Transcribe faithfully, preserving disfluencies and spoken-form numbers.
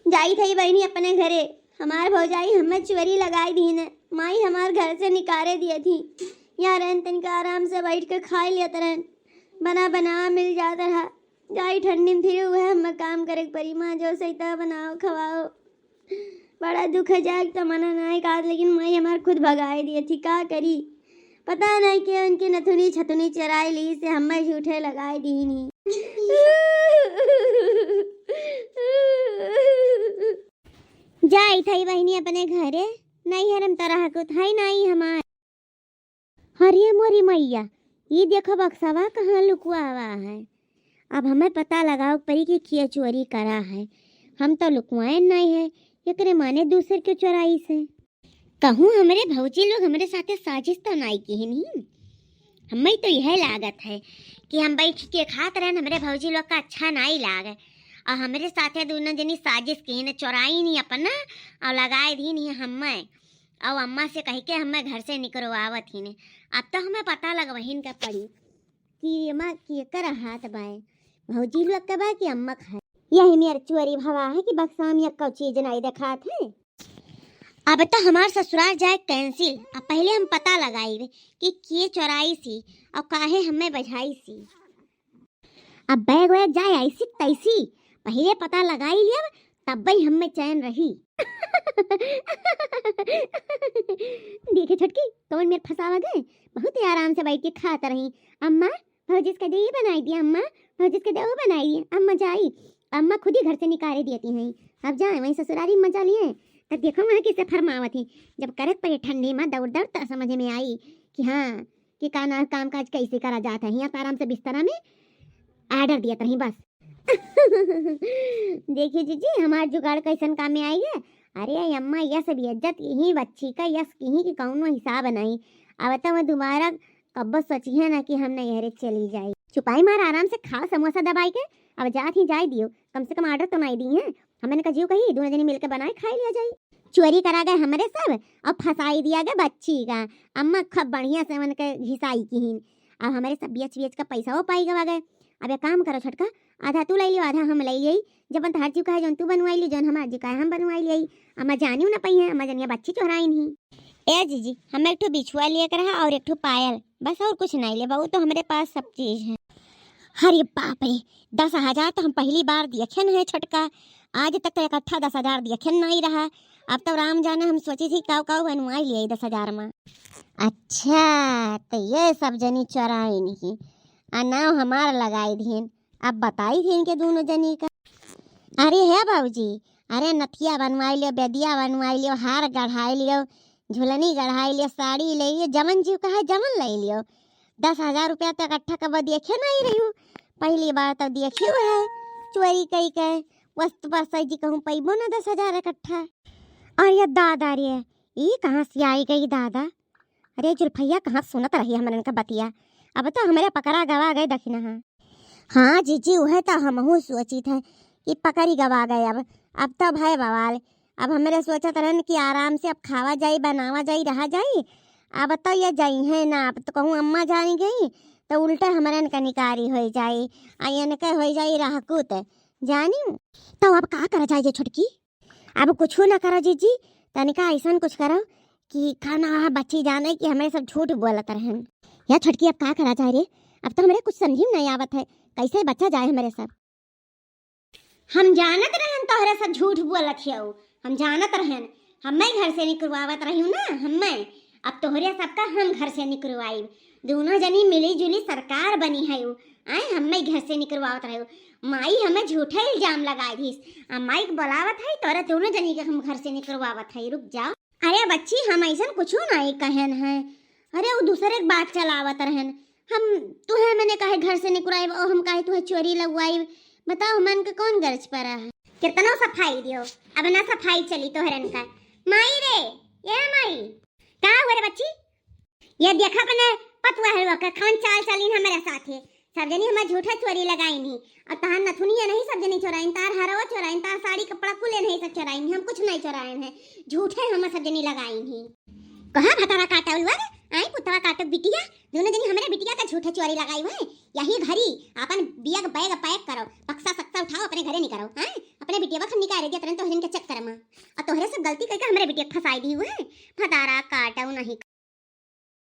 जाइत हई बहिनी अपने घरे, हमार भौजाई हमें चुअरी लगाई दीन है, माई हमार घर से निकारे दिए थी। यहाँ रहन तनिका आराम से बैठ के खाए लेत रहन, बना बना मिल जात रहा। जाई ठंडी में फिर उहे हमें काम करे के परी, माँ जो सही तह बनाओ खवाओ। बड़ा दुख है, जाए के तमन्ना नाई का, लेकिन माई हमार खुद भगाए दिए थी, का करी। पता नहीं के उनके नथुनी छथुनी चुराई ली से हमें झूठे लगाए दीनी। जाई थई बहिनी अपने घरे, नैहर में तो रह कुत है नाई हमार। अरे मोरी मैया, ई देखो बक्सवा कहाँ लुकुआवा है। अब हमें पता लगाओ परी कि के चोरी करा है। हम तो लुकुआए नाई है, एकरे माने दूसर के चोराई से। कहूँ हमरे भौजी लोग हमरे साथे साजिश तो नाई किहिन ही। हमें तो यह लागत है कि हम बैठ के खात रहन, हमरे भौजी लोग का अच्छा नाई लागे, और हमरे साथे दोनों जनी साजिश किहिन, चोराई नहीं अपना और लगाए दीन ही हमें, और अम्मा से कह के हमें घर से निकलवावत ही ने। अब तो हमें पता लगवहिन का पड़ी कि एमा केकर हाथ बाय, भौजी लोग के बा कि अम्मा खाए। यही मेर चोरी भवा है कि बक्सा में एक्को चीज नाई देखात है। अब तो हमार ससुराल जाए cancel। अब पहले हम पता लगाई कि के चोराई सी और काहे हमें बजाई सी। अब बैग वैग जाए ऐसी तैसी, पहले पता लगाई लियब, तब ही हमें चैन रही। देखे छोटकी, कौन मेर फंसावा गए, बहुत ही आराम से बैठ के खात रही। अम्मा, भौजी से कह दे ये बनाई दिया, अम्मा, भौजी से कह दे वो बनाई दिया। अम्मा जाई, अम्मा खुद ही घर से निकाले दियती हैं। अब जाए वहीं ससुरारी मजा लिए, तब देखो वहाँ किसे फरमावत ही। जब करक पड़े ठंडी में दौड़ दौड़ तब समझ में आई कि हाँ, कि का ना काम काज कैसे करा जात है। यहाँ तो आराम से बिस्तरा में order दियत रही बस। देखिए जीजी, हमार जुगाड़ कैसन काम में आई है। अरे अम्मा, यस बेइज्जत यही बच्ची का, यस कहीं कि कौनो हिसाब नहीं। अब तो मैं दोबारा कब्बो सोचिहे ना कि हम नैहरे चली जाई। चुपाई मार, आराम से खाओ समोसा दबाई के। अब जात ही जाए दियो, कम से कम order तो नाई दी है। हमन का जीव कही, दोनों जनी मिलके बनाए खाई लिया जाई। चोरी करा गए हमरे सब और फंसाई दिया गए बच्ची का। अम्मा खूब बढ़िया से उनके घिसाई किहिन। अब हमरे सब बेच बेच का पैसा वो पाई गवा गए। अब एक काम करो छोटका, आधा तू ले लियो, आधा हम ले लियो। जब तहार जीव कहे जौन तू बनवाई लियो, जौन हमार जीव कहे हम बनवाई लियो। अम्मा जानियो ना पई है, अम्मा जनिया बच्ची चोराइन ही। ए जीजी, हम एक ठो बिछुआ लिए के रहा और एक ठो पायल, बस और कुछ नहीं ले, बहुत तो हमरे पास सब चीज है। अरे बाप रे, दस हजार तो हम पहली बार देखे न है छोटका, आज तक तो इकट्ठा दस हजार देखे नहीं रहा। अब तो राम जाने हम सोची थी काऊ काऊ बनवाई लिए दस हजार में। अच्छा, तो ये सब जनी चोराइन ही, आ नाव हमार लगाई दिहन। अब बताई थी इनके दोनों जनी का। अरे हे बाबूजी, अरे नथिया बनवाई लियो, बेदिया बनवाई लियो, हार गढ़ाई लियो, झुलनी गढ़ाई लियो, साड़ी ले लियो, जवन जीव कहे जवन ले लियो। दस हजार रुपया तो इकट्ठा कब देखे नहीं रही हूँ, पहली बार तो देखी है चोरी कई के। वस्तु पर सही जी कहूँ पैबो ना दस हजार इकट्ठा। और ये दादा रे, ई कहाँ से आई गई दादा? अरे जुल्फैया, कहाँ सुनत रही हमरन का बतिया, अब तो हमरे पकड़ा गवा गए दखिना। हाँ जीजी, उहे तो हमहू सोचित है कि पकड़ी गवा गए। अब अब तो भय बवाल। अब हमरे सोचत रहन कि आराम से अब खावा जाई, बनावा जाई, रहा जाई। अब तो ये जाई है ना, अब तो कहूँ अम्मा जानी गई तो उल्टे हमरन का निकारी हो जाई, आ इनके हो जाई रहकुत, जानी। तो अब का करा जाए ये छोटकी? अब कुछ ना करो जीजी, तनिका ऐसन कुछ करो कि खाना वहाँ बच्ची जाने कि हमरे सब झूठ बोलत रहन। या छोटकी, अब का करा जाए रे? अब तो हमरे कुछ समझी में नहीं आवत है, कैसे बचा जाए हमरे सब। हम जानत रहन तोहरे सब झूठ बोलत हियो, हम जानत रहन, हमें घर से निकलवावत रही ना हमें। अब तोहरे सबका हम घर से निकलवाई, दोनों जनी मिली जुली सरकार बनी है। आए हमें घर से निकलवावत रहे, माई हमें झूठा इल्जाम लगाई दिस। आ माई के बुलावत है, तोरा दोनों जनी के हम घर से निकलवावत है। रुक जा। अरे बच्ची, हम ऐसन कुछू नहीं कहन है। अरे वो दूसरे के बात चलावत रहन। हम तुहे मने काहे घर से निकलवाई, और हम काहे तुहे चोरी लगवाई? बताओ, मन के कौन गर्ज पर है? कितनो सफाई दियो, अब ना सफाई चली तोहरन का। माई रे, ये माई, का हुआ रे बच्ची? ये देखा अपने पतुआ हलवा का खान चाल चालीन हमारे साथे। सब जनी हमार झूठा चोरी लगाइन ही। और तहार नथुनिया नहीं सब जनी चोराइन, तार हरवा चोराइन, तार साड़ी कपड़ा कुले नहीं सब चोराइन, हम कुछ नहीं चोराइन है। झूठे हम सब जनी लगाइन ही। कहाँ भतारा काटा उलवा रे? आई पुतवा काटो बिटिया, दोनों जनी हमरे बिटिया का झूठे चोरी लगाई हुए। यही घरी अपन बियग बैग पैक करो, बक्सा सक्सा उठाओ, अपने घरे निकरो। हैं, अपने बिटिया बखन निकाले दिया तुरंत तोहरिन के चक्कर में, और तोहरे सब गलती करके हमरे बिटिया के फंसाई दी हुए। भतारा काटो नहीं।